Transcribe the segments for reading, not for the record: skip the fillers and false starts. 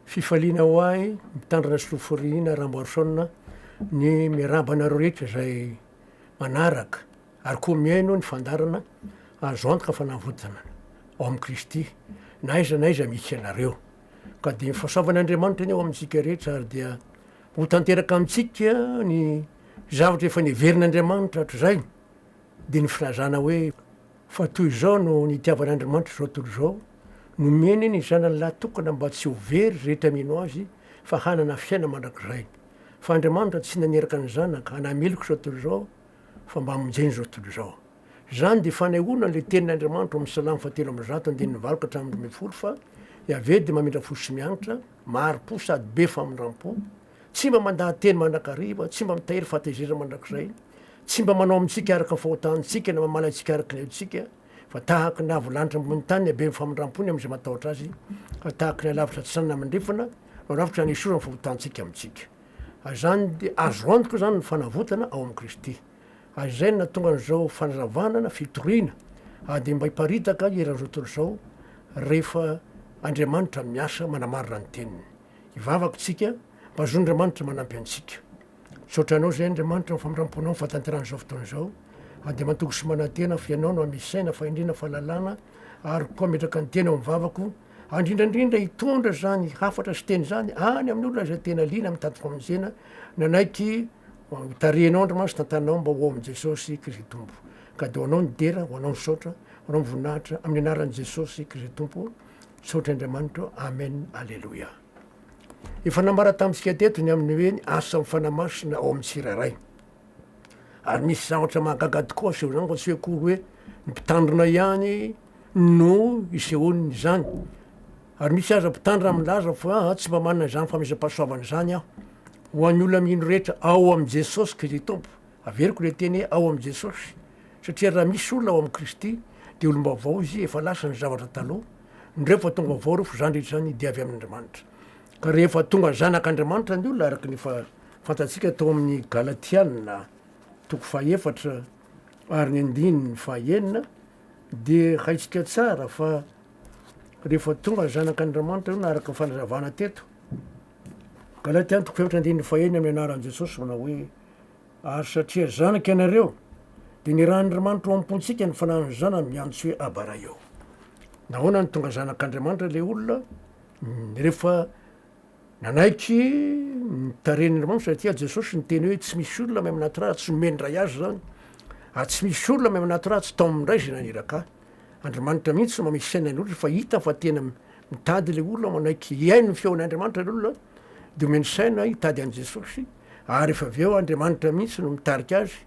Fifaliana ho ahy Mpitandrina Soloforiana Ramboarison ny miarahaba anareo rehetra izay manaraka ary koa mihaino ny fandaharana Azo antoka fa navotana ao amin'i Kristy na aiza na aiza misy anareo. Ka dia ny fahasoavan'Andriamanitra anie ho amintsika rehetra ary dia ho tanteraka amintsika ny zavatra efa neverin'Andriamanitra hatrizay dia ny filazana hoe Fa toy izao no nitiavan'Andriamanitra izao tontolo izao, nomeny ny Zanany lahy tokana mba tsy ho very izay rehetra mino Azy fa hanana fiainana mandrakizay. Fa Andriamanitra tsy naniraka ny Zanaka hanameloka izao tontolo izao fa mba hamonjena izao tontolo izao. Izany dia fanehoana ilay tenin'Andriamanitra ao amin'ny Salamo fahatelo 103 andininy 8 ka hatramin'ny 12 fa Yaveh dia mamindra fo sy miantra, mahari-po sady be famindram-po, Tsy mba mandaha-teny mandrakariva, tsy mba mitahiry fahatezerana mandrakizay, tsy mba manao amintsika araka ny fahotantsika na mamaly antsika araka ny helotsika, fa tahaka ny avo lanitra ambony tany ny haben'ny famindram-pony amin'izay matahotra Azy, ary tahaka ny halavitra atsinanana amin'ny andrefana no rafitra hanesorany ny fahotantsika amintsika. Ary izany dia azo antoka izany ny fanavotana ao amin'i Kristy. Ary izay no nahatonga an'izao fanazavana na fitoriana ary dia mba hiparitaka eran'izao tontolo izao rehefa Andriamanitra miasa manamarina ny teniny. Hivavaka isika mba zon'Andriamanitra manampy antsika. Misaotra Anao izay Andriamanitra amin'ny famindram-ponao ny fahatanterahan'izao fotoana izao. Ary dia matoky sy manantena fa Ianao no hanome saina, fahendrena, fahalalana ary koa hametraka ny teny ao amin'ny vavako, ary indrindra indrindra hitondra izany hafatra sy teny izany any amin'ny olona izay tena liana mitady famonjena, nanaiky ho tarihinao Andriamanitra sy tantananao mba ho ao amin'i Jesosy Kristy Tompo. Ka dia ho Anao ny dera, ho Anao ny saotra, ho Anao ny voninahitra, amin'ny anaran'i Jesosy Kristy Tompo. Misaotra Andriamanitra o, Amen Aleloia. Efa nambara tamintsika teto ny amin'ny hoe ny asan'ny Fanahy Masina ao amin'ny tsirairay. Ary misy zavatra mahagaga tokoa asehon'izany fa tsy hoe akory hoe ny mpitandrina ihany no isehoan'izany. Ary misy aza mpitandrina milaza fa ah, tsy mba manana izany fanomezam-pahasoavana izany aho. Ho an'ny olona mino rehetra ao amin'i Jesosy Kristy Tompo. Averiko ilay teny hoe ao amin'i Jesosy, satria raha misy olona ao amin'i Kristy dia olom-baovao izy, efa lasa ny zavatra taloha, indreo fa tonga vaovao ireo fa izany rehetra izany dia avy amin'Andriamanitra. Ka rehefa tonga zanak'Andriamanitra ny olona araka ny efa fantatsika tao amin'ny Galatiana toko fahefatra ary ny andininy fahenina dia haintsika tsara fa rehefa tonga zanak'Andriamanitra io na araka ny fanazavana teto, Galatiana toko fahefatra andininy fahenina amin'ny anaran'i Jesosy manao hoe Ary satria zanaka ianareo, dia nirahin'Andriamanitra ao am-pontsika ny fanahin'ny Zanany miantso hoe Aba Ray ô. Nahoana no tonga zanak'Andriamanitra ilay olona? Rehefa nanaiky ny tarehin'Andriamanitra, satria Jesosy niteny hoe tsy misy olona mahay manatona ahy, tsy nomen'ny Ray azy izany, ary tsy misy olona mahay manatona ahy, tsy tao amin'ny Ray izay naniraka ahy. Andriamanitra mihitsy no manisy saina ny olona fa hita fa tena mitady ilay olona manaiky hihaino ny feon'Andriamanitra ilay olona dia omeny saina hitady an'i Jesosy ary rehefa avy eo Andriamanitra mihitsy no mitarika azy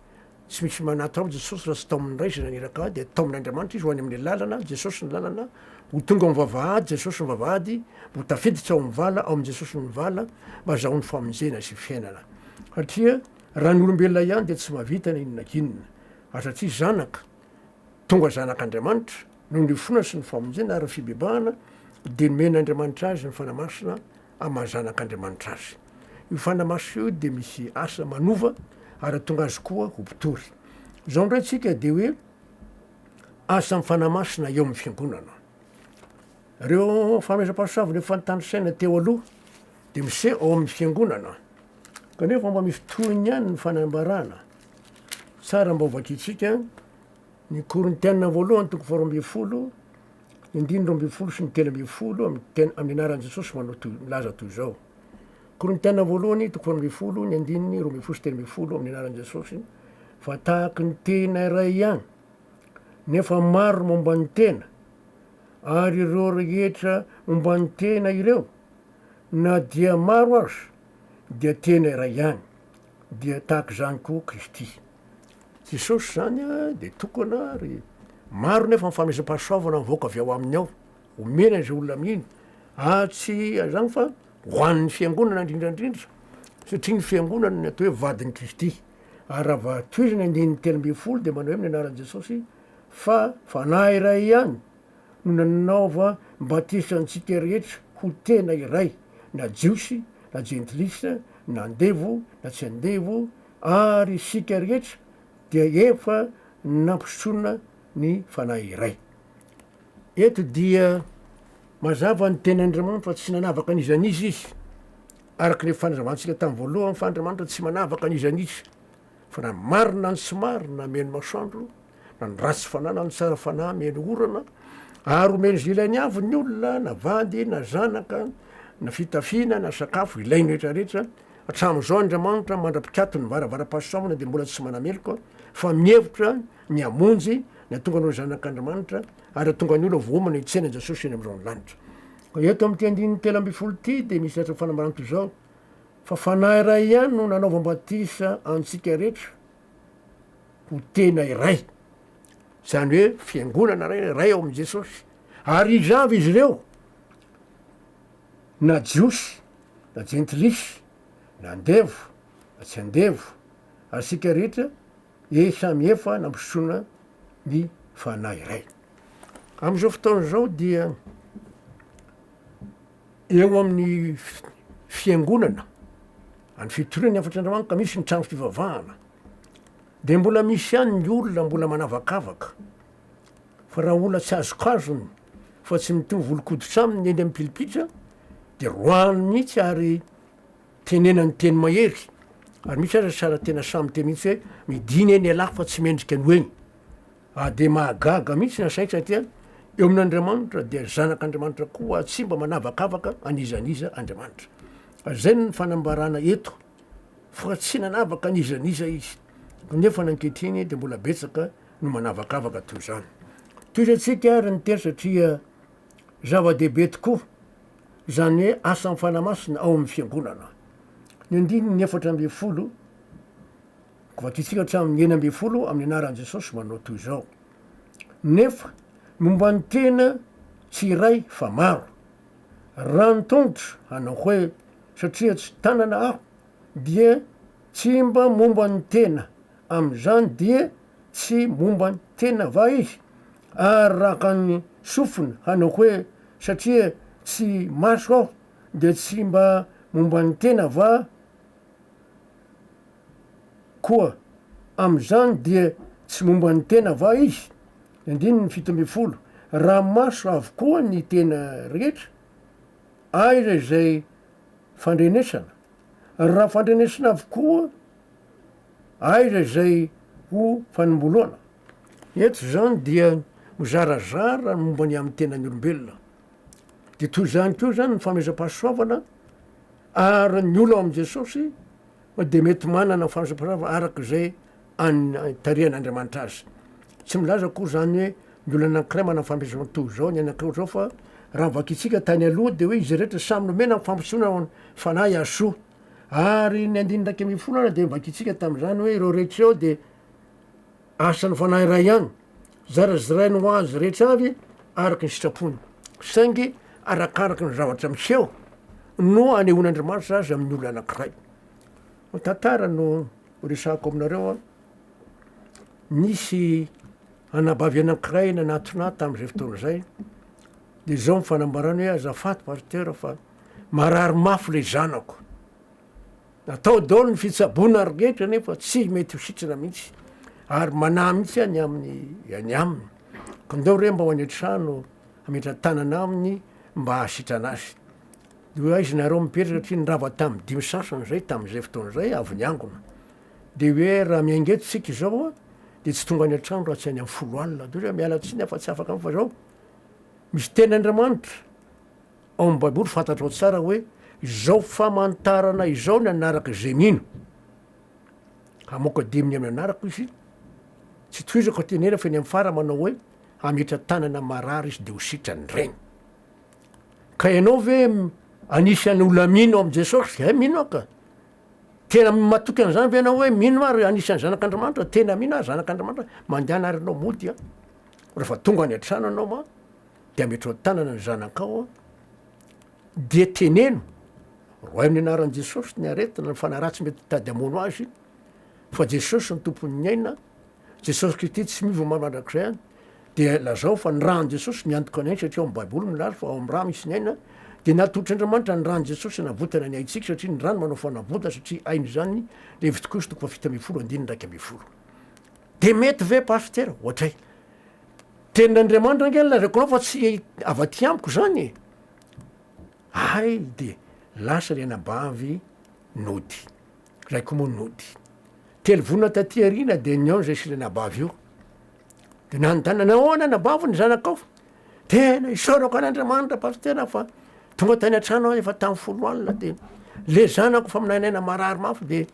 tsy misy manatona ao Jesosy raha tsy taomin'ny Ray izay naniraka ahy dia taomin'Andriamanitra izy ho any amin'ny lalana Jesosy ny lalana ho tonga amin'ny vavahady Jesosy ny vavahady ho tafiditra ao amin'ny vala ao amin'i Jesosy ny vala mba azahoany famonjena sy fiainana satria raha ny olombelona ihany dia tsy mahavita na inona inona ary satria zanaka Tonga zanak'Andriamanitra, noho ny finoana sy ny famonjena ary ny fibebahana, dia nomen'Andriamanitra azy ny Fanahy Masina amin'ny maha zanak'Andriamanitra azy. Io Fanahy Masina io dia misy asa manova ary hahatonga azy koa ho mpitory. Izao indray tsika dia hoe asan'ny Fanahy Masina eo amin'ny fiangonana. Ireo fanomezam-pahasoavana efa notanisaina teo aloha dia miseho ao amin'ny fiangonana. Kanefa mba misy tohiny ihany ny fanambarana. Tsara mba ho vakintsika ny Korintiana voalohany toko faharoa ambin'ny folo, ny andininy 12 sy ny 13 amin'ny teny amin'ny anaran'i Jesosy manao toy milaza toy izao. Korintiana voalohany toko faharoa ambin'ny folo, ny andininy 12 sy 13 amin'ny anaran'i Jesosy fa tahaky ny tena iray ihany, nefa maro momba ny tena, ary ireo rehetra momba ny tena ireo, na dia maro aza, dia tena iray ihany. dia tahaka izany koa Kristy. Jesosy izany dia tokana ary maro nefa ny fanomezam-pahasoavana mivoaka avy ao aminy ao, omena izay olona mino, ary tsy izany fa ho an'ny fiangonana indrindra indrindra, satria ny fiangonana no atao hoe vadin'i Kristy. Ary raha vao tohizana ny andininy 13 dia manao hoe amin'ny anaran'i Jesosy fa fanahy iray ihany no nanaova batisa antsika rehetra ho tena iray, na Jiosy na Jentilisa, na andevo na tsy andevo, ary isika rehetra dia efa nampisotroina ny Fanahy iray. Eto dia. Mazava ny tenin'Andriamanitra fa tsy nanavaka an'iza n'iza izy. Araka ny efa fanazavantsika tamin'ny voalohany fa Andriamanitra tsy manavaka an'iza n'iza fa na ny marina na ny tsy marina omeny masoandro, na ny ratsy fanahy na ny tsara fanahy omeny orana, ary omeny izay ilainy avy ny olona na vady na zanaka na fitafiana na sakafo ilainy rehetra rehetra. Hatramin'izao Andriamanitra mandra-pikatony ny varavaram-pahasoavana dia mbola tsy manameloka fa mihevitra ny hamonjy ny hahatonga anao zanak'Andriamanitra ary hahatonga ny olona voaomana hitsena an'i Jesosy eny amin'izao ny lanitra. Ka eto amin'ity andininy 13 ity dia misy atra fanambarana toy izao, Fa Fanahy iray ihany no nanaovam-batisa antsika rehetra ho tena iray, izany hoe fiangonana iray, iray ao amin'i Jesosy. Ary iza avy izy ireo? Na Jiosy, na Jentilisa, na andevo, na tsy andevo, ary isika rehetra E samy efa nampisotroina ny fanahy iray. Amin'izao fotoana izao dia eo amin'ny fiangonana, any fitoriana ny hafatr'Andriamanitra ka misy ny trano fivavahana, dia mbola misy ihany ny olona mbola manavakavaka, fa raha olona tsy azokazony fa tsy mitovy volon-koditra aminy eny amin'ny pilipitra dia roahany mihitsy ary Tenena ny teny mahery, ary misy aza tsara tena sahy miteny mihitsy hoe midina eny ialahy fa tsy mendrika ny ho eny. Ary dia mahagaga mihitsy ny saiko satria eo amin'Andriamanitra dia zanak'Andriamanitra koa ary tsy mba manavakavaka an'iza n'iza Andriamanitra. Ary izay no fanambarana eto fa tsy nanavaka an'iza n'iza izy. Nefa ny ankehitriny dia mbola betsaka no manavakavaka toy izany. Tohizantsika ary ny teny satria zava-dehibe tokoa izany hoe asan'ny Fanahy Masina ao amin'ny Fiangonana. Ny andininy 14, vakintsika hatramin'ny 16 amin'ny anaran'i Jesosy manao toy izao, Nefa momba ny tena tsy iray fa maro. Raha ny tongotra hanao hoe, Satria tsy tanana aho, dia tsy mba momba ny tena, amin'izany dia tsy momba ny tena va izy? Ary raha ny sofina hanao hoe, Satria tsy maso aho, dia tsy mba momba ny tena va koa? Amin'izany dia tsy momba ny tena va izy? Andininy 17, Raha maso avokoa ny tena rehetra, aiza izay fandrenesana? Raha fandrenesana avokoa, aiza izay ho fanimboloana? Eto izany dia mizarazara ny momba ny amin'ny tenan'ny olombelona. Dia toy izany koa izany ny fanomezam-pahasoavana ary ny olona ao amin'i Jesosy dia mety manana fanomezam-pahasoavana araka izay tarihan'Andriamanitra azy. Tsy milaza akory izany hoe ny olona anankiray manana fanomezam-pahasoavana toy izao, ny anankiray ohatr'izao fa raha vakintsika tany aloha dia hoe izy rehetra samy nomena ny fampisehoana ao amin'ny fanahy hahasoa. Ary ny andininy 11 ary dia vakintsika tamin'izany hoe ireo rehetra ireo dia Asan'ny Fanahy iray ihany, zarazarainy ho azy rehetra avy araka ny sitrapony. Saingy arakaraky ny zavatra miseho no anehoan'Andriamanitra azy amin'ny olona anankiray. Ny tantara no horesahako aminareo an. Nisy anabavy anankiray nanatona ahy tamin'izay fotoana izay, dia izao ny fanambarany hoe azafady pasteur fa marary mafy ilay zanako. Natao daholo ny fitsaboana rehetra nefa tsy mety ho sitrana mihitsy ary manahy mihitsy aho ny amin'ny ny aminy. Ka ndao re mba ho any an-trano hametra-tanana aminy mba hahasitrana azy. Dia hoe aiza nareo mipetraka satria nirava tamin'ny dimy sasany izay tamin'izay fotoana izay avy niangona. Dia hoe raha miainga eto tsika izao dia tsy tonga any an-trano raha tsy any amin'ny folo alina. Dia hoe miala tsiny aho fa tsy afaka fa izao misy tenin'Andriamanitra. Ao amin'ny Baiboly fantatrao tsara hoe izao famantarana izao ny anaraka izay mino. Hamoaka demony amin'ny anarako izy. Tsy tohizako tenena fa eny amin'ny fara manao hoe hametra tanana marary izy dia ho sitrany ireny. Ka ianao ve anisan'ny olona mino amin'i Jesosy? Hay mino aho ka. Tena matoky an'izany ve ianao hoe mino aho ary anisan'ny zanak'Andriamanitra? Tena mino aho zanak'Andriamanitra. Mandehana ary ianao mody a. Rehefa tonga any an-trano ianao ma, dia ametrao tanana ny zanakao dia teneno roahy amin'ny anaran'i Jesosy ny aretina ny fanahy ratsy mety mitady hamono azy fa Jesosy ny tompon'ny aina Jesosy Kristy tsy miova mandrakizay any dia lazao fa ny ràn'i Jesosy miantoka ny aina satria ao amin'ny Baiboly milaza fa ao amin'ny rà misy ny aina dia natolotr'Andriamanitra ny ràn'i Jesosy hanavotana ny aintsika satria ny ràny manao fanavotana satria aina izany Levitikosy toko faha 17 andininy 11 dia mety ve pasitera ohatray Tenin'Andriamanitra ange no lazaiko anao fa tsy avy aty amiko izany e! Hay de lasa le anabavy nody. Ray koa moa nody. Telo volana taty aoriana de nihaona zay sy le anabavy io. De nanontany nahoana anabavy ny zanakao? Tena isaorako an'Andriamanitra pasitera fa tonga tany an-trano aho efa tamin'ny 10 alina de le zanako fa minainaina marary mafy de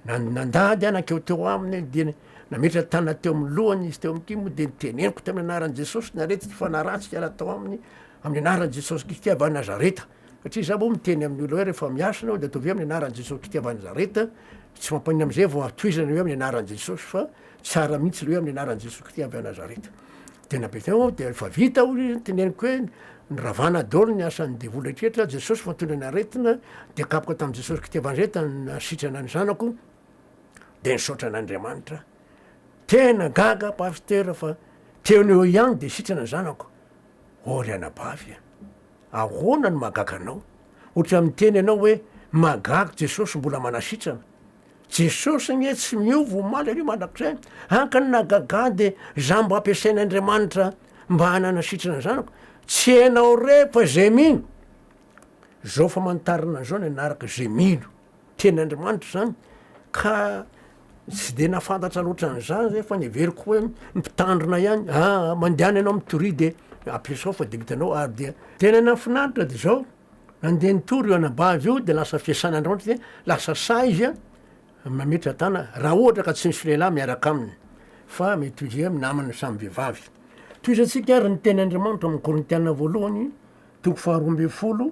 nandady aho nankeo teo aminy de nametra tanana teo amin'ny lohany izy teo amin'ny kimo de niteneniko tamin'ny anaran'i Jesosy ny aretina fa naratsy niala tao aminy amin'ny anaran'i Jesosy Kristy avy any Nazareta. Satria za moa miteny amin'ny olona hoe rehefa miasa ianao de ataovy hoe amin'ny anaran'i Jesosy Kristy avy any Nazareta, tsy mampaninona am'zay vao tohizana ny hoe amin'ny anaran'i Jesosy fa tsara mihitsy le hoe amin'ny anaran'i Jesosy Kristy avy any Nazareta. De napetraka eo de rehefa vita hoy izy niteneniko hoe niravana daholo ny asan'ny devoly rehetra, Jesosy fa nitondra ny aretina, de kapoka tamin'i Jesosy Kristy avy any Nazareta nasitrana ny zanako, de nisaotra an'Andriamanitra. Tena gaga pasitera fa teo no eo ihany de sitrana ny zanako. Ô ry anabavy a! Ahoana no mahagaga anao? Ohatran'ny miteny ianao hoe mahagaga Jesosy mbola manasitrana. Jesosy anie tsy miova omaly anio mandrakizay. Anka ny nahagaga ahy dia za mba ampiasain'Andriamanitra mba hanana sitrana ny zanako. Tsy ianao irery fa izay mino. Izao famantarana izao ny anaraka izay mino. Tenin'Andriamanitra izany ka tsy de nahafantatra loatra an'izany zay fa neveriko hoe mpitandrina ihany, aa mandehana ianao mitoria de ampiasao fa de hitanao ary dia tena nahafinaritra de zao, nandeha nitory io anabavy io de lasa fiasan'Andriamanitra de lasa sahy izy an mametra tana raha ohatra ka tsy misy lehilahy miaraka aminy fa mety ho izy amin'ny namany samy vehivavy. Tohizantsika ary ny tenin'Andriamanitra ao amin'ny Korintiana voalohany toko faharoa ambin'ny folo.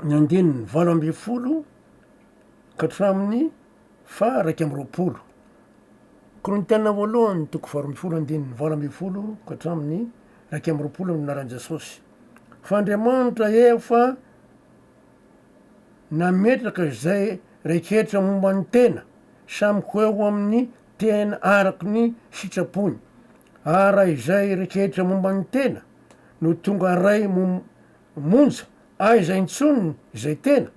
ny andininy 18 ka hatramin'ny faha 21. Korintiana voalohany toko faha 12 andininy 18 ka hatramin'ny 21 amin'ny anaran'i Jesosy. Fa Andriamanitra efa nametraka izay rehetra momba ny tena samy ho eo amin'ny tena araka ny sitrapony, ary raha izay rehetra momba ny tena no tonga ray monja aiza intsony izay tena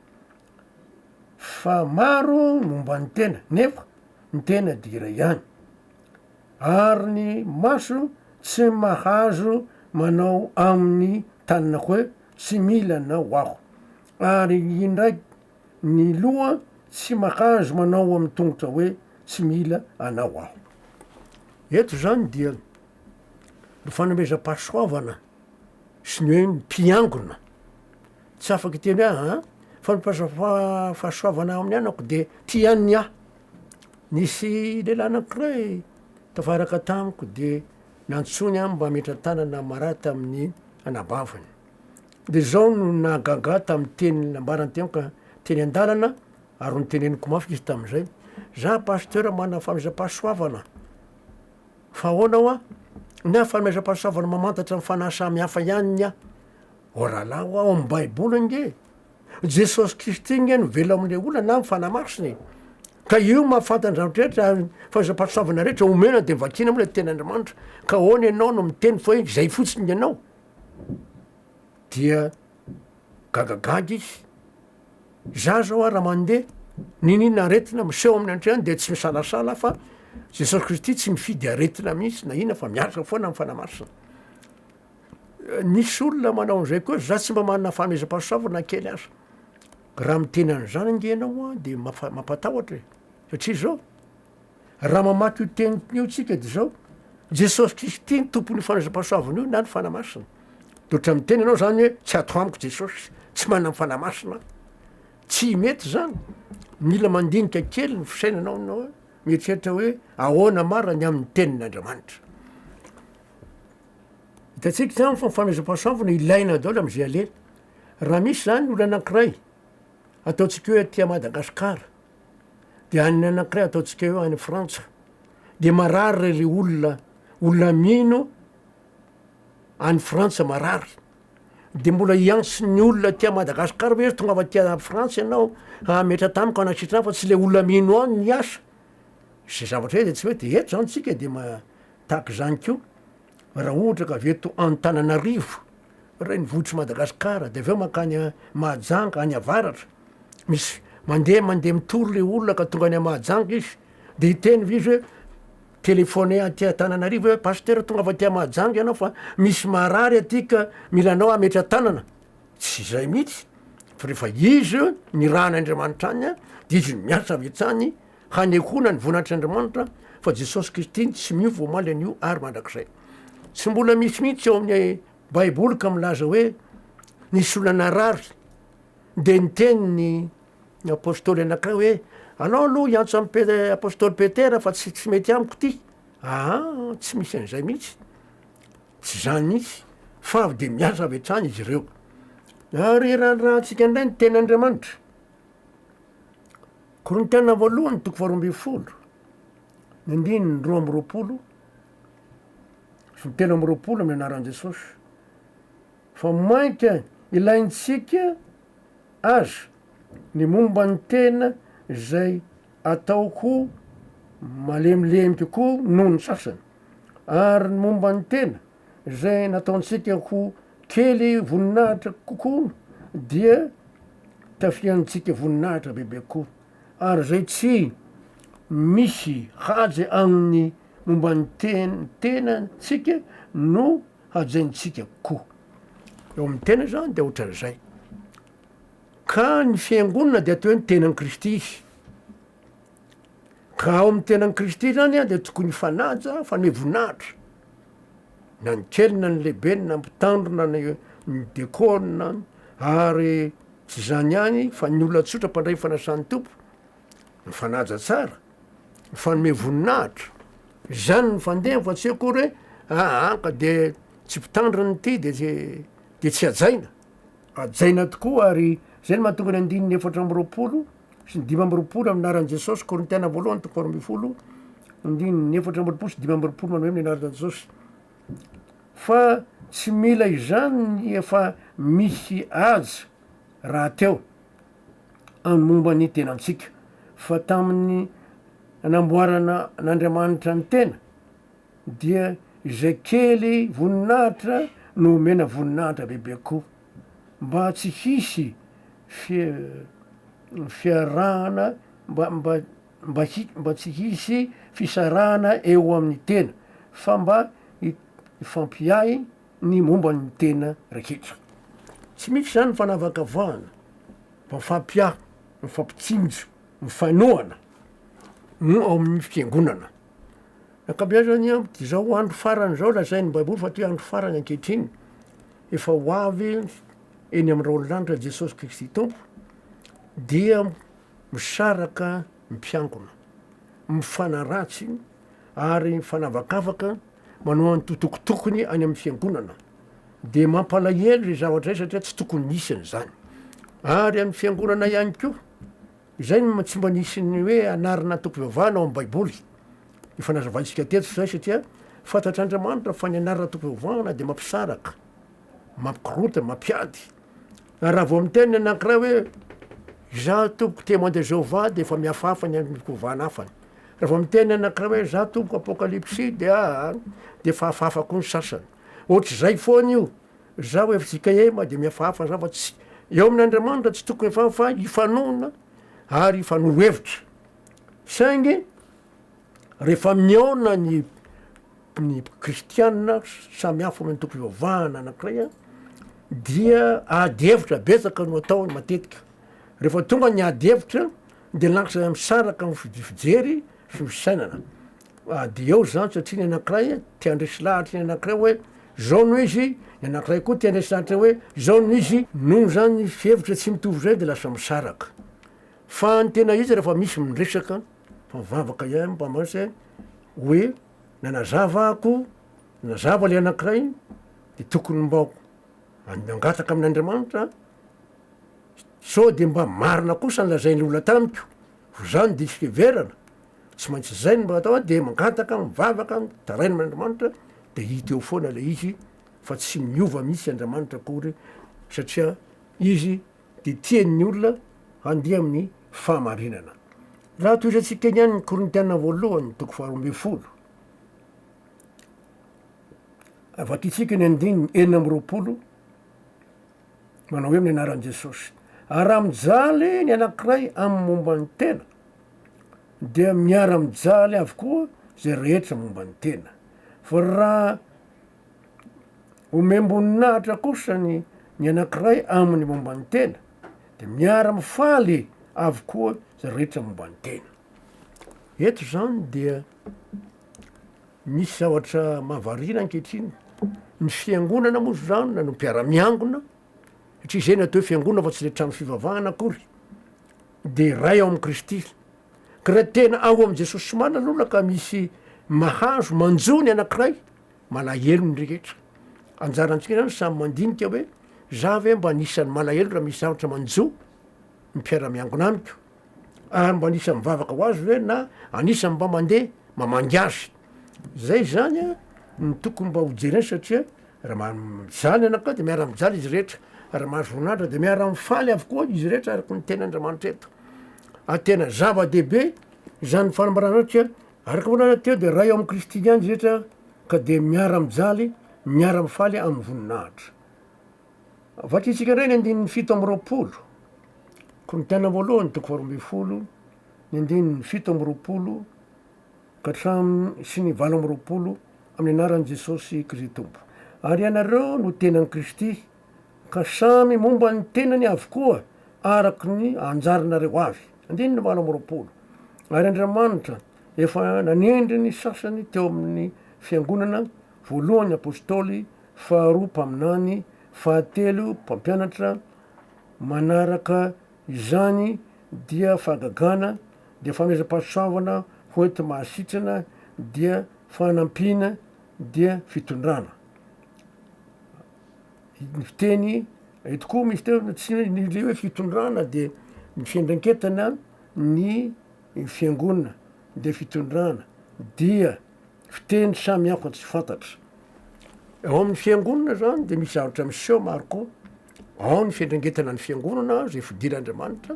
fa maro momba ny tena nefa ny tena dia iray ihany ary ny maso tsy mahazo manao amin'ny tanana hoe tsy mila anao aho ary indray ny loha tsy mahazo manao amin'ny tongotra hoe tsy mila anao aho. Eto zany dia ny fanomezam-pahasoavana sy ny hoe ny mpiangona, tsy afaka hiteny hoe aa fanomezam- fahasoavana amin'ny anako de ty ihany ny ahy. Nisy lehilahy anankiray tafaraka tamiko de nantsoiny aho mba hametra-tanana marary tamin'ny anabaviny. De zao no nahagaga ahy tamin'ny teny nambarany teo ka teny an-dalana ary noteneniko mafy izy tamin'izay, za pasteur manana fanomezam-pahasoavana. Fa ahoana hoa? Ny ahy fanomezam-pahasoavana mamantatra ny fanahy samy hafa ihany ny ahy. O rahalahy hoa, ao amin'ny baiboly ange, Jesosy Kristy nge no velona ao amin'ilay olona na ny Fanahy Masina e. Ka io mahafantatra ny zavatra rehetra ary ny fanomezam-pahasoavana rehetra omena dia vakiana moa ilay tenin'Andriamanitra. Ka ahoana ianao no miteny fa hoe izay fotsiny ny anao? Dia gagagaga izy. Za zao ara mandeha, n'inon'inona aretina miseho amin'ny antrehany dia tsy misalasala fa Jesosy Kristy tsy mifidy aretina mihitsy na inona fa miaraka foana amin'ny Fanahy Masina. Nisy olona manao an'izay koa, za tsy mba manana fanomezam-pahasoavana na kely aza. Raha miteny an'izany ange ianao an de mampatahotra e, satria zao, raha mamaky io teny io tsika de zao, Jesosy Kristy ny tompon'io fanomezam-pahasoavana io na ny Fanahy Masina. De ohatran'ny miteny ianao zany hoe tsy ato amiko Jesosy, tsy manana ny Fanahy Masina aho. Tsy mety zany, mila mandinika kely ny fisainanao ianao hoe, mieritreritra hoe ahoana marina ny amin'ny tenin'Andriamanitra. Hitantsika zany fa ny fanomezam-pahasoavana ilaina daholo am'zay aleha. Raha misy zany olona anankiray ataontsika hoe aty Madagasikara, de any anankiray ataontsika hoe any Frantsa, de marary le olona, olona mino any Frantsa marary, de mbola hiantso ny olona aty Madagasikara ve izy tongava aty Frantsa ianao hametra tamiko hanasitrana fa tsy le olona mino any ny asa, zay zavatra zay de tsy mety, eto zany tsika de ma- tahaka izany koa raha ohatra ka avy eto Antananarivo renivohitr'i Madagasikara de avy eo mankany Mahajanga any avaratra, misy mandeha mandeha mitory le olona ka tonga any Mahajanga izy de hiteny ve izy hoe. mi-telephone aty Antananarivo hoe Pasteur tongava aty Mahajanga ianao fa misy marary aty ka mila anao hametra-tanana. Tsy izay mihitsy fa rehefa izy nirahan'Andriamanitra any de izy no miasa avy hatrany hanehoana ny voninahitr'Andriamanitra fa Jesosy Kristy tsy miova omaly anio ary mandrakizay. Tsy mbola misy mihitsy ao amin'ny baiboly ka milaza hoe nisy olona narary de niteny ny ny apostoly anankiray hoe alao aloha hiantso an'i Pe- apostoly Petera fa tsy tsy mety amiko ty. Aa tsy misy an'izay mihitsy. Tsy izany mihitsy fa avy dia miasa avy hatrany izy ireo. Ary raha rahantsika indray ny tenin'Andriamanitra, Korintiana voalohany toko faharoa ambin'ny folo, ny andininy 22 sy ny 23 amin'ny anaran'i Jesosy, fa mainka ilaintsika aza ny momba ny tena izay atao ho malemilemy kokoa noho ny sasany. Ary ny momba ny tena, izay nataontsika ho kely voninahitra kokoa dia tafiantsika voninahitra bebe kokoa. Ary izay tsy misy haja amin'ny momba ny tenantsika no hajaintsika kokoa. Eo amin'ny tena izany dia ohatran'izay. Ka ny fiangonana dia atao hoe ny tenan'i Kristy izy. Ka ao amin'ny tenan'i Kristy zany dia tokony hifanaja, hifanome voninahitra, na ny kely na ny lehibe, na ny mpitandrina, na ny dekôna, ary tsy izany ihany fa ny olona tsotra mpandray ny fanasan'ny Tompo, mifanaja tsara, mifanome voninahitra, izany no fandehany fa tsy hoe akory hoe aa ka de tsy mpitandrina ity de tsy de tsy hajaina, hajaina tokoa ary zay no mahatonga ny andininy 24 sy ny 25 amin'ny anaran'i Jesosy, Korintiana voalohany toko faharoa ambin'ny folo, andininy 24 sy 25 manao hoe amin'ny anaran'i Jesosy. Fa tsy mila izany ny efa misy azy rahateo amin'ny momba ny tenantsika, fa tamin'ny nanamboarana an'Andriamanitra ny tena dia izay kely voninahitra no omena voninahitra bebe koa, mba tsy hisy fiarahana mba mba mba hi- mba tsy hisy fisarahana eo amin'ny tena fa mba hifampiahy ny momba ny tena rehetra. Tsy misy izany ny fanavakavahana fa mifampiahy, mifampitsinjo, mifanohana no ao amin'ny fiangonana. Ankabeazany amin'izao andro farany izao lazain'ny baiboly fa ty andro farany ankehitriny efa ho avy eny amin'ny rahon'ny lanitra Jesosy Kristy Tompo dia misaraka ny mpiangona, mifanaratsy ary mifanavakavaka manao antotokotokony any amin'ny fiangonana. Dia mampalahelo izay zavatra izay satria tsy tokony hisy an'izany. Ary amin'ny fiangonana ihany koa, izay no tsy mba nisy ny hoe anarana antokom-pivavahana ao amin'ny baiboly. Efa nazavaintsika teto izay satria fantatr'Andriamanitra fa ny anarana antokom-pivavahana dia mampisaraka. Mampikorontana, mampiady. Ary raha vao miteny ny anankiray hoe izaho tompoko Témoin de Jéhovah dia efa mihafahafa ny amin'ny fivavahana hafa. Raha vao miteny ny anankiray hoe izaho tompoko Apokalypsy dia aa dia efa hafahafa koa ny sasany. Ohatr'izay foana io. Izaho FJKM dia mihafahafa za fa tsy eo amin'Andriamanitra tsy tokony hafahafa fa hifanohana ary hifanoro hevitra. Saingy rehefa mihaona ny ny kristiana samy hafa amin'ny antoko-pivavahana anankiray dia ady hevitra betsaka no ataony matetika. Rehefa tonga ny ady hevitra de lasa misaraka ny fijery sy ny fisainana. Ady eo zany satria ny anankiray te handresy lahatra ny anankiray hoe zao no izy, ny anankiray koa te handresy lahatra hoe zao no izy. Noho zany fihevitra tsy mitovy zay de lasa misaraka. Fa ny tena izy rehefa misy miresaka fa mivavaka ihany mba mantsy hoe nanazava ako, nazava le anankiray de tokony mba nangataka amin'Andriamanitra sao de mba marina kosa ny lazain'ny olona tamiko fa za no diso fiheverana, tsy maintsy zay no mba atao de mangataka, mivavaka, mitaraina amin'Andriamanitra de hita eo foana le izy fa tsy miova mihitsy Andriamanitra akory satria izy de tian'ny olona handeha amin'ny fahamarinana. Raha tohizantsika ihany ny Korintiana voalohany toko faharoa ambin'ny folo, vakintsika ny andininy 26, manao hoe amin'ny anaran'i Jesosy, ary raha mijaly ny anankiray amin'ny momba ny tena, dia miara-mijaly avokoa izay rehetra momba ny tena. Fa raha omem-boninahitra kosa ny ny anankiray amin'ny momba ny tena, dia miara-mifaly avokoa izay rehetra momba ny tena. Eto izany dia misy zavatra mahavariana ankehitriny, ny fiangonana moa izany na ny mpiara-miangona, satria izay no atao hoe fiangonana fa tsy le trano fivavahana akory, dia iray ao amin'i Kristy. Ka raha tena ao amin'i Jesosy marina aloha ka misy mahazo manjo ny anankiray, malahelo ny rehetra. Anjarantsika zany samy mandinika hoe za ve mba anisan'ny malahelo raha misy zavatra manjo ny mpiara-miangona amiko? Ary mba anisan'ny mivavaka ho azy ve na anisan'ny mba mandeha mamangy azy? Zay zany a no tokony mba ho jerena satria raha mijaly anankiray de miara-mijaly izy rehetra, raha mahazo voninahitra de miara-mifaly avokoa izy rehetra araka ny tenin'Andriamanitra eto. Ary tena zava-dehibe izany fanambarana zany satria araka voalaza teo de ray ao amin'i Kristy ihany izy rehetra ka de miara-mijaly, miara-mifaly amin'ny voninahitra. Vakintsika indray ny andininy 27, Korintiana voalohany toko faharoa ambinifolo, ny andininy 27 ka hatramin'ny sy ny 28 amin'ny anaran'i Jesosy Kristy Tompo. Ary ianareo no tenan'i Kristy, ka samy momba ny tenany avokoa araka ny anjaranareo avy. Andininy 28. Ary Andriamanitra efa nanendry ny sasany teo amin'ny fiangonana, voalohany apostoly, faharoa mpaminany, fahatelo mpampianatra, manaraka izany dia fahagagana, dia fanomezam-pahasoavana ho enti-mahasitrana, dia fanampiana, dia fitondrana. Ny fiteny eto koa misy teo tsy hoe ny le hoe fitondrana de ny fiandraiketana ny fiangonana de fitondrana dia fiteny samy hafa tsy fantatra. Ao amin'ny fiangonana zany de misy zavatra miseho maro koa, ao ny fiandraiketana ny fiangonana zay fidiran'Andriamanitra,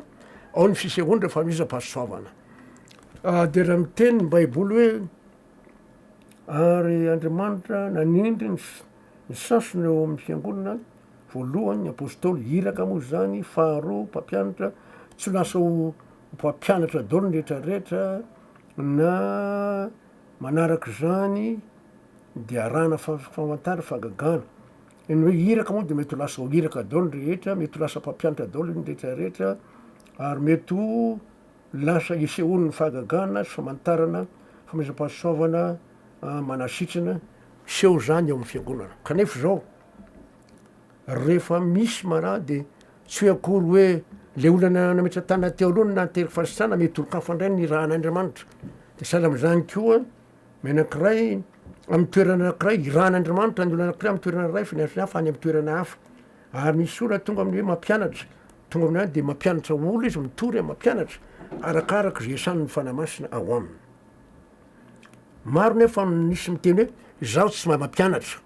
ao ny fisehoan'ireo fanomezam-pahasoavana. De raha miteny ny baiboly hoe ary Andriamanitra nanindry ny Ny sasany ao amin'ny fiangonana, voalohany ny apostoly, iraka moa izany, faharoa mpampianatra, tsy ho lasa ho mpampianatra daholo ny rehetra rehetra, na manaraka izany dia arahana famantarana, fahagagana. Ny hoe iraka moa dia mety ho lasa ho iraka daholo ny rehetra, mety ho lasa mpampianatra daholo ny rehetra rehetra, ary mety ho lasa isehoan'ny fahagagana sy famantarana, fanomezam-pahasoavana manasitrana, Miseho izany ao amin'ny fiangonana. Kanefa izao, rehefa misy marary dia tsy hoe akory hoe le olona nametra-tanana teo aloha no nahatery fahasitrana, mety olon-kafa indray no nirahan'Andriamanitra. Dia sahala amin'izany koa, ny anankiray amin'ny toerana anankiray, irahan'Andriamanitra ny olona anankiray amin'ny toerana iray fa ny hafa any amin'ny toerana hafa. Ary misy olona tonga amin'ny hoe mampianatra, tonga amin'ny any dia mampianatra olona izy, mitory, mampianatra, arakaraka izay iasan'ny Fanahy Masina ao aminy. Maro nefa misy miteny hoe izaho tsy mahay mampianatra.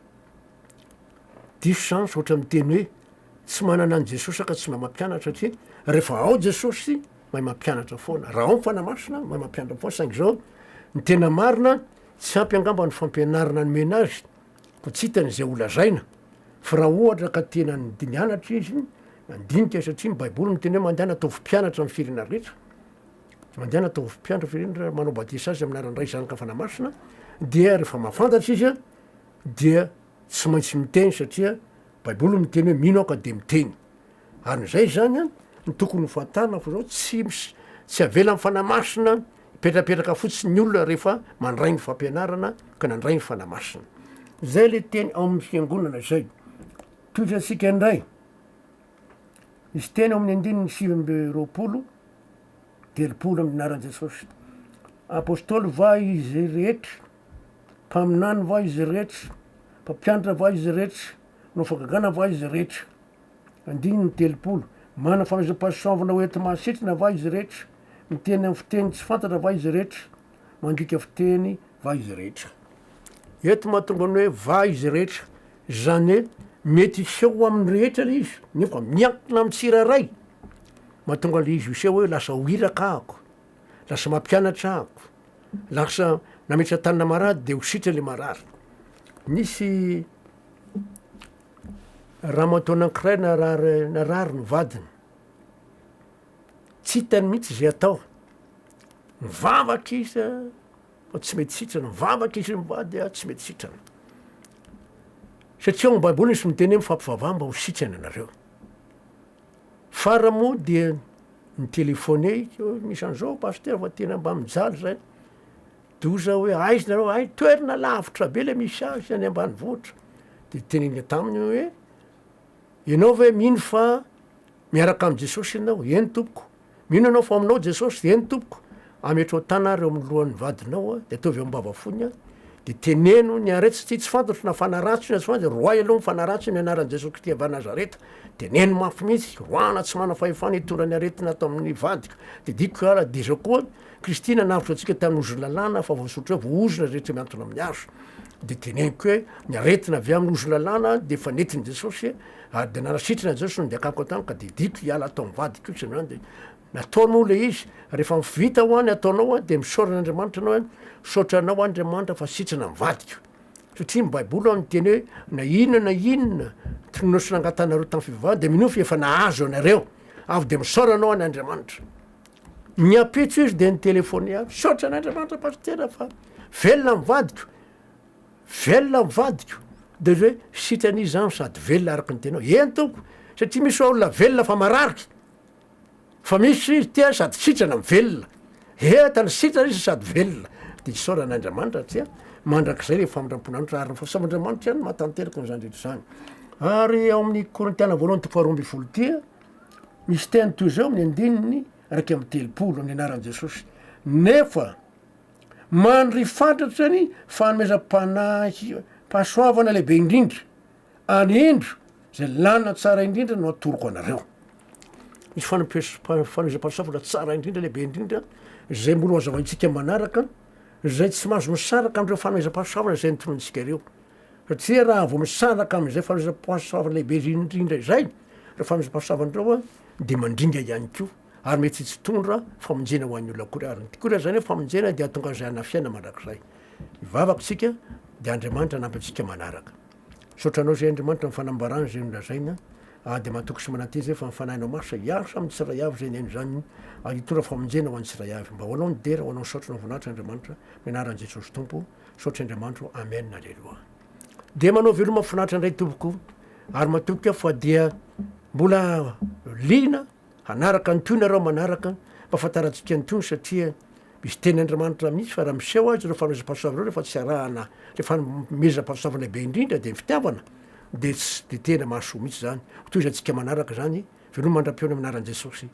Diso izany fa ohatran'ny miteny hoe tsy manana an'i Jesosy aho ka tsy mahay mampianatra satria rehefa ao Jesosy mahay mampianatra foana. Raha ao ny Fanahy Masina mahay mampianatra foana saingy izao ny tena marina tsy ampy angamba ny fampianarana nomena azy ko tsy hitany izay ho lazaina fa raha ohatra ka tena nianatra izy nandinika satria ny baiboly miteny hoe mandehana ataovy mpianatra ny firenena rehetra. Mandehana ataovy mpiandry firenena manao batisa azy amin'ny anaran'ny Ray, Zanaka, Fanahy Masina, dia rehefa mahafantatra izy dia tsy maintsy miteny satria baiboly miteny hoe mino aho ka dia miteny. Ary izay zany an, no tokony ho fantarina fa zao tsy mis- tsy avelan'ny Fanahy Masina hipetrapetraka fotsiny ny olona rehefa mandray ny fampianarana ka nandray ny Fanahy Masina. Zay le teny ao amin'ny fiangonana izay. Tohizantsika indray. Misy teny ao amin'ny andininy 29, 30 amin'ny anaran'i Jesosy. Apostoly va izy rehetra? Mpaminany va izy rehetra? Mpampianatra va izy rehetra? Manao fahagagana va izy rehetra? Andininy 30. Manana fanomezam-pahasoavana ho enti-mahasitrana va izy rehetra? Miteny amin'ny fiteny tsy fantatra va izy rehetra? Mandika fiteny va izy rehetra? Eto mahatonga ny hoe va izy rehetra. Izany hoe mety hiseho amin'ny rehetra ilay izy nefa miankina amin'ny tsirairay mahatonga ilay izy hiseho hoe lasa ho iraka ahako, lasa mampianatra ahako, lasa nametra-tanana marary dia ho sitrana ilay marary. Nisy ramatoa anankiray narary narary ny vadiny, tsy hitany mihitsy izay atao, nivavaka izy. fa tsy mety sitrana, mivavaka izy mivady a, tsy mety sitrana. Satria ao am baiboly misy miteny hoe mifampivavaha mba ho sitrana ianareo. Farany moa dia ni-telephone izy hoe misy an'izao pasitera fa tena mba mijaly zay. Doza hoe aiza nareo, hay toerana lavitra be le misy azy any ambanivohitra. De tenenina taminy hoe ianao ve mino fa miaraka amin'i Jesosy ianao? Eny tompoko. Mino ianao fa ao aminao Jesosy? Eny tompoko. Ametrao tanana ary eo amin'ny lohan'ny vadinao de ataovy eo am-bavafony de teneno ny aretina satria tsy fantatro na fanahy ratsy io na tsy fanahy, de roahy aloha ny fanahy ratsy amin'ny anaran'i Jesosy Kristy avy any Nazareta. Teneno mafy mihitsy, roahana tsy manana fahefana hitondra ny aretina ato amin'ny vadiko. Didiko ara de izao koa, Kristy nanavotra antsika tamin'ny ozon'ny lalàna fa voasoratra hoe voaozona izay rehetra mihantona amin'ny hazo. Dia teneniko hoe ny aretina avy amin'ny ozon'ny lalàna dia efa nentin'i Jesosy ary dia nanasitrana Jesosy no niakako tany ka didiko hiala ato amin'ny vadiko io sy ny dia nataony moa ilay izy. Rehefa vita hoa ny ataonao dia misaora an'Andriamanitra ianao hoe misaotra anao Andriamanitra fa sitrana ny vadiko. Satria ny baiboly hoa miteny hoe na inona na inona tononao sy nangatanareo tamin'ny fivavahana dia minoa fa efa nahazo anareo. Avy dia misaora anao any Andriamanitra. Ny ampitso izy dia ni-telephone ahy, misaotra an'Andriamanitra pasitera fa velona ny vadiko, velona ny vadiko, de hoe sitrana izy zany sady velona araka ny teninao, eny tompoko, satria misy olona velona fa marary, fa misy izy tia sady sitrana mivelona, entana sitrana izy sady velona, de isaorana Andriamanitra satria mandrakizay le famindram-pon'Andriamanitra ary ny fahasoavan'Andriamanitra ihany no mahatanteraka an'izany rehetra izany. Ary ao amin'ny Korintiana voalohany toko faharoa ambin'ny folo ity, Misy teny toy izao amin'ny andininy 31 amin'ny anaran'i Jesosy, Nefa mandry fatratra ny fanomezam-panahy pahasoavana lehibe indrindra, ary indro izay lalana tsara indrindra no atoroko anareo. Misy fanomezam-pahasoavana tsara indrindra, lehibe indrindra, izay mbola ho hazavaintsika manaraka, izay tsy mahazo misaraka amin'ireo fanomezam-pahasoavana izay notononintsika ireo. Satria raha vao misaraka amin'izay fanomezam-pahasoavana lehibe indrindra izay, ireo fanomezam-pahasoavana ireo dia mandringa ihany koa, ary mety tsy hitondra famonjena ho an'ny olona akory. Ary ny tiako lazaina hoe famonjena dia hahatonga azy hanana fiainana mandrakizay. Hivavaka isika dia Andriamanitra hanampy antsika manaraka. Misaotra anao izay Andriamanitra amin'ny fanambarana izay nolazaina, ary dia matoky sy manantena izay fa ny Fanahinao Masina hiasa amin'ny tsiray avy izay nihaino izany ary hitondra famonjena ho an'ny tsiray avy. Mba ho anao ny dera, ho anao ny saotra, ho anao ny voninahitra Andriamanitra, amin'ny anaran'i Jesosy Tompo. Misaotra Andriamanitra o Amen Aleloia. Dia manao veloma finaritra indray tompoko ary matoky aho fa dia mbola liana hanaraka ny tohiny nareo manaraka mba ahafantarantsika ny tohiny satria misy teny Andriamanitra mihitsy fa raha miseho azy ireo fanomezam-pahasoavana ireo rehefa tsy arahana le fanomezam-pahasoavana lehibe indrindra dia ny fitiavana dia tsy dia tena mahasoa mihitsy izany. Ho tohizantsika manaraka izany veloma mandra-pihaona amin'ny anaran'i Jesosy.